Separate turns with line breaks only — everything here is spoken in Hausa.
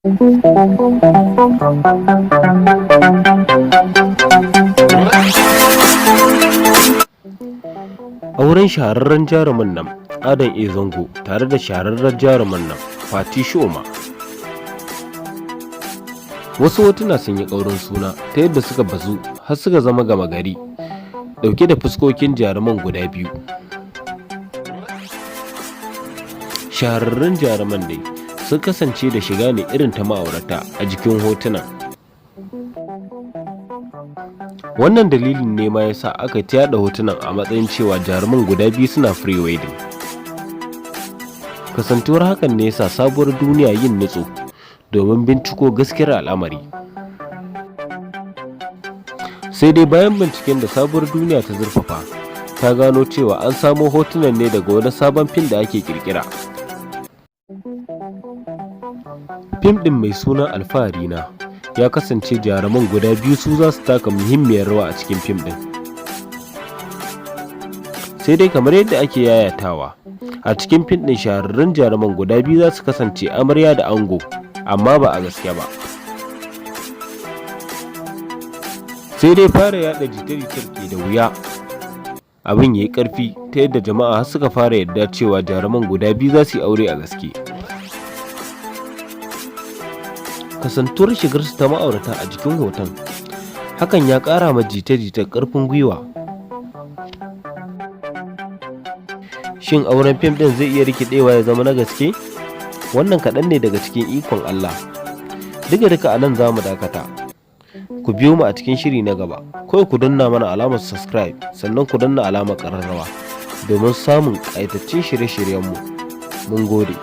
Auren shahararren jarumin nan Adam A. Zango tare da shahararren jaruman nan Fati Shoma. Wasu hotuna sun yi ƙaurin suna ta yadda suka bazu har suka zama gama gari, ɗauke da fuskokin jaruman guda biyu. Shahararrun jaruman dai sun kasance da shiga ne irin ta ma'aurata a jikin hotunan. Wannan dalilin ne ma ya sa aka ta yaɗa hotunan a matsayin cewa jaruman guda biyu suna pre-wedding. Kasantuwar hakan ne ya sa Sabuwar Duniya yin nutso domin binciko gaskiyar al'amari. Sai dai bayan binciken da Sabuwar Duniya ta zurfafa, ta gano cewa an samo hotunan ne daga wani sabon fim da ake ƙirƙira. Fim ɗin mai suna Alfaharina ya kasance jaruman guda biyu su za su taka muhimmiyar rawa a cikin fim ɗin. Sai dai kamar yadda ake yayatawa, a cikin fim ɗin shahararrun jaruman guda biyu za su kasance amarya da ango, amma ba a gaske ba. Sai dai fara yaɗa jita-jitar ke da wuya, abin ya yi ƙarfi ta yadda jama'a har suka fara yarda cewa jaruman guda biyu za su yi aure a gaske. Kasantuwar shigarsu ta ma'aurata a jikin hoton, hakan ya ƙara ma jita-jitar ƙarfin gwiwa. Shin auren fim ɗin zai iya rikidewa ya zama na gaske? Wannan kaɗan ne daga cikin ikon Allah. Duka-duka a nan za mu dakata. Ku biyo mu a cikin shiri na gaba. Kawai ku danna mana alamar subscribe, sannan ku danna alamar ƙararrawa domin samun ƙayatattun shirye-shiryenmu. Mun gode.